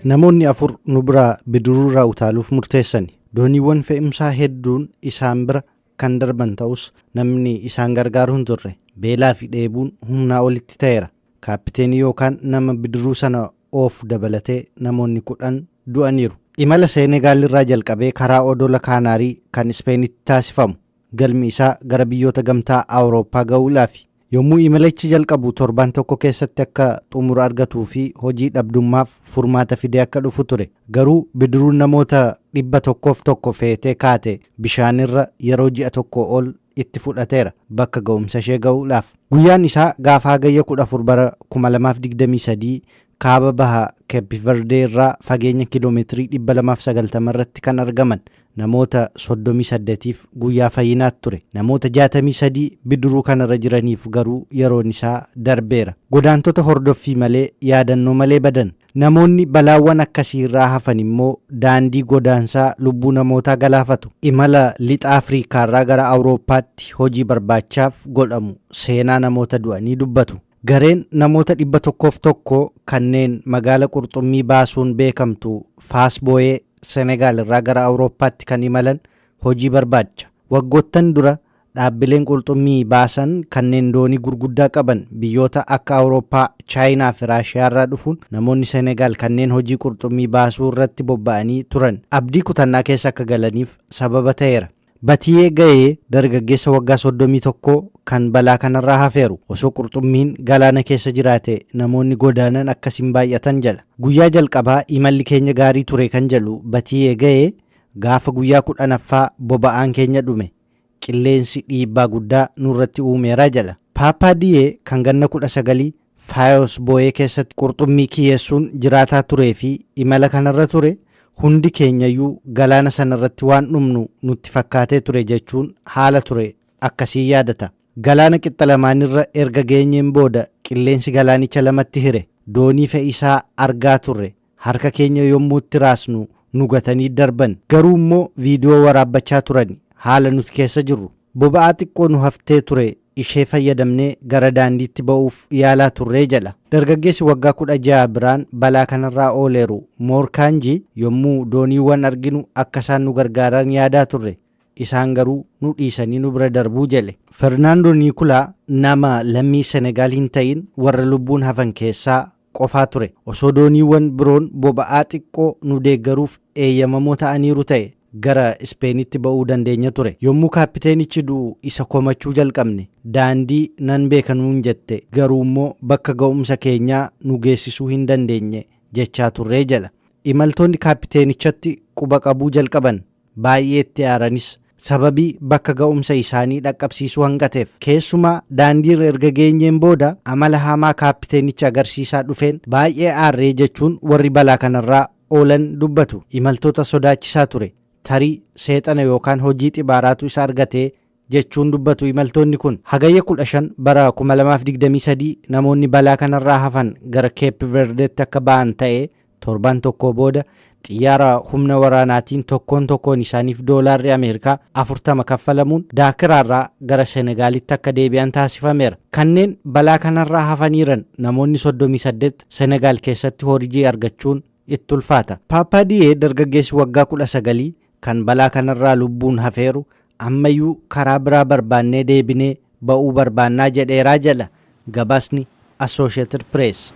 Namoonni afur nu biraa bidiruurraa utaaluuf murteessani. Dooniiwwan fe'umsaa hedduun isaan bira kan darban ta'us namni isaan gargaaru hin turre. Beelaa fi dheebuun humnaa olitti ta'eera. Kaappiteenii yookaan nama bidiruu sana oofu dabalatee namoonni 10 du'aniiru. Imala Seenegaal irraa jalqabee karaa odola Kaanaarii kan Ispeenitti taasifamu galmi isaa gara biyyoota gamtaa Awurooppaa ga'uudhaafi. Yommuu imalichi jalqabu torban tokko keessatti akka xumura argatuu fi hojii dhabdummaaf furmaata fidee akka dhufu ture. Garuu bidiruun namoota 101 feetee kaate bishaanirra yeroo ji'a tokko ol itti fudhateera bakka ga'umsa ishee ga'uudhaaf. Guyyaan isaa gaafa Hagayya 14 bara 2023 kaaba baha Keep Verdee irraa fageenya kiiloomeetirii 290 irratti kan argaman namoota 38f guyyaa fayyinaatti ture. Namoota 63 bidiruu kanarra jiraniif garuu yeroon isaa darbeera. Godaantota hordoffii malee, yaadannoo malee badan. Namoonni balaawwan akkasii irraa hafan immoo daandii godaansaa lubbuu namootaa galaafatu. Imala lixa Afriikaarraa gara Awurooppaatti hojii barbaachaaf godhamu seenaa namoota du'anii dubbatu. Gareen namoota 101 kanneen magaala qurxummii baasuun beekamtu Faasbooyee Senegaal irraa gara Awurooppaatti kan imalan hojii barbaacha. Waggoottan dura dhaabbileen qurxummii baasan kanneen doonii gurguddaa qaban biyyoota akka Awurooppaa, Chaayinaa fi Raashiyaa irraa dhufuun namoonni Senegaal kanneen hojii qurxummii baasuu irratti bobba'anii turan abdii kutannaa keessa akka galaniif sababa ta'eera. Batiyee Ga'ee dargaggeessa waggaa 31 kan balaa kanarraa hafeeru osoo qurxummiin galaana keessa jiraate namoonni godaanan akkas hin baay'atan jedha. Guyyaa jalqabaa imalli keenya gaarii ture kan jedhu Batiyee Ga'ee gaafa guyyaa 10ffaa boba'aan keenya dhume qilleensi dhiibbaa guddaa nurratti uumeera jedha. Paappaa Diyee kan ganna 19 Faayos Booyee keessatti qurxummii kiyyeessuun jiraataa turee fi imala kanarra ture hundi keenyayyuu galaana sanarratti waan dhumnu nutti fakkaatee ture jechuun haala ture akkasii yaadata. Galaana qixxa lamaanirra erga geenyeen booda qilleensi galaanicha lamatti hire. Doonii fe'isaa argaa turre. Harka keenya yommuu itti raasnu nu gatanii darban. Garuu immoo viidiyoo waraabbachaa turani haala nuti keessa jirru. Boba'aa xiqqoo nu haftee ture ishee fayyadamnee gara daandiitti ba'uuf yaalaa turree jedha. Dargaggeessi waggaa 16 biraan balaa kanarraa ooleeru Moorkaanji yommuu dooniiwwan arginu akka isaan nu gargaaran yaadaa turre. Isaan garuu nu dhiisanii nu bira darbuu jedhe. Fernaandoo Niikulaa nama lammii Senegaal hin ta'in warra lubbuun hafan keessaa qofaa ture. Osoo dooniiwwan biroon boba'aa xiqqoo nu deeggaruuf eeyyamamoo ta'aniiru ta'e gara Ispeenitti ba'uu dandeenya ture. Yommuu kaappiteenichi du'u isa komachuu jalqabne. Daandii nan beeka nuun jette garuummoo bakka ga'umsa keenyaa nu geessisuu hin dandeenye jechaa turree jedha. Imaltoonni kaappiteenichatti quba qabuu jalqaban. Baay'ee itti aaranis sababii bakka ga'umsa isaanii dhaqqabsiisuu hanqateef. Keessumaa daandiirra erga geenyeen booda amala hamaa kaappiteenichi agarsiisaa dhufeen baay'ee aarree jechuun warri balaa kanarraa oolan dubbatu. Imaltoota sodaachisaa ture. Tarii seexana yookaan hojii xibaaraatu isa argatee jechuun dubbatu imaltoonni kun. Hagayya 15 bara 2023 namoonni balaa kanarraa hafan gara Keep Verdeetti akka ba'an ta'ee torban tokko booda xiyyaara humna waraanaatiin tokkoon tokkoon isaaniif doolaarri Ameerikaa 40 kaffalamuun Daakiraarraa gara Senegaalitti akka deebi'an taasifameera. Kanneen balaa kanarraa hafaniiran namoonni 38 Senegaal keessatti hojii argachuun itti ulfaata. Paappaa Diyee dargaggeessi waggaa 19 kan balaa kanarraa lubbuun hafeeru ammayyuu karaa biraa barbaannee deebinee ba'uu barbaannaa jedheeraa jedha gabaasni Associated Press.